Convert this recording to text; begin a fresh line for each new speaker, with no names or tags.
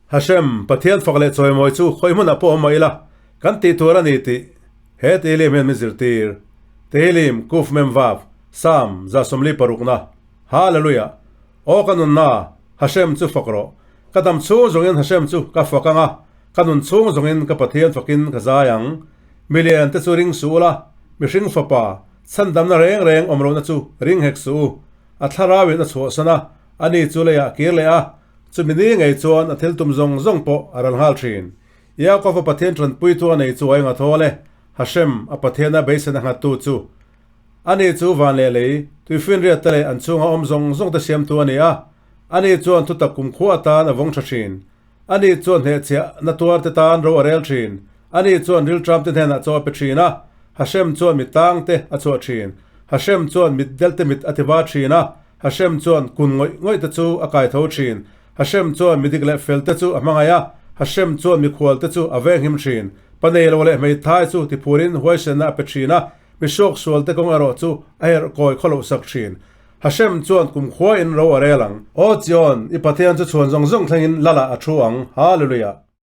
Hashem, Pathian fak leh chawimawi chu khawi hmunah pawh awm mah ila, kan tih tur a ni tih he Tehillim hian min zirtir. Tehillim, Kuf Mem Vav, Psalm, 46na. Hallelujah! Aw ka nunna, Hashem chu fak rawh. Ka dam chhung zawngin Hashem chu ka fak ang a, ka nun chhung zawngin ka Pathian fakin ka zai ang. Milian te chu ring suh ula, mihring fapa, chhandamna reng reng awm lohna chu ring hek suh u. A thlarauin a chhuahsan a, ani chu leiah a kir leh a, chumi ni ngei chuan a thil tum zawng zawng pawh a ral nghal thin. Yaakova Pathian tanpuitu a nei chu a eng a thawl e, Hashem, a Pathiana beisena nghattu chu. Ani chu van leh lei, tuifinriat te leh an chhunga awm zawng zawng te siamtu a ni a, ani chuan thutak kumkhua atan a vawng tha thin. Ani chuan hnehchhiah na tuar te tan ro a rel thin. Ani chuan rilṭam te hnenah chaw a pe thin a, Hashem chuan mi tang te a chhuah thin. Hashem chuan mit del te mit a ti va thin a, Hashem chuan kun ngawih ngawih te chu a kai tho thin. Hashem chuan mi dik leh fel te chu a hmangaih a, Hashem chuan mikhual te chu a venghim thin. Pa nei lo leh hmeithai chu tiphurin huaisenna a pe thin a, Mi suak sual te kawng erawh chu a herh kawi khaw loh sak thin. Hashem chuan kumkhua in ro a rel ang. Aw Zion, i Pathian chu chhuan zawng zawng thlengin Lala a thu ang. Hallelujah!